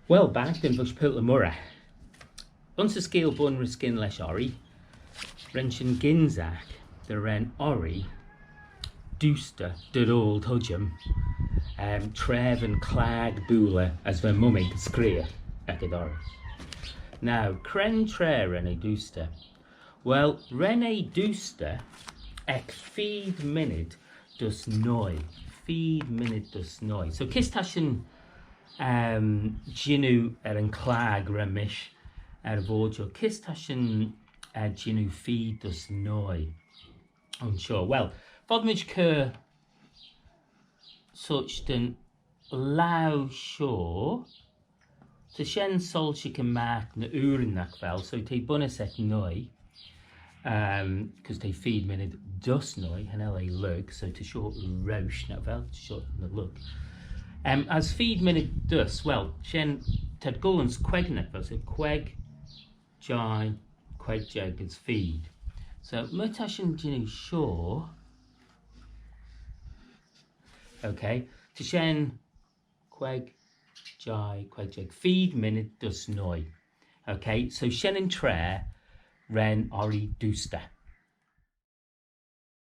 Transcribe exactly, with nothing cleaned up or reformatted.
Well, bannaghtin voish Purt le Moirrey. Ayns y skeeal bun-ry-skyn lesh Orree, ren shin gynsagh dy ren Orree doostey dy doaltattym, um, tra va'n clag booley as va mummig screeaghey ec y dorrys. Now, cre'n traa ren eh doostey? Well, ren eh doostey ec feed minnid dys nuy. Feed minnid dys nuy. So, kys ta shin, um, jannoo er yn clag ren mish er y void shoh? Kys ta shin, uh, jannoo feed dys nuy ayns shoh? Well, foddmayd cur such da'n laue shoh. Ta shen soilshaghey magh ny ooryn, nagh vel? So t'eh bunnys ec nuy, um, cause t'eh feed minnid dys nuy, cha nel eh lurg, so ta shoh roish, nagh vel? Ta shoh ny lurg. Um, as feed minnid dys, well, shen, t'ad goll ayns queig, nagh vel? So queig, jeih, queig jeig as feed. So, my ta shin jannoo shoh, okay, ta shen queig, jeih, queig jeig, feed minnid dys nuy. Okay, so shen yn traa ren Orree doostey.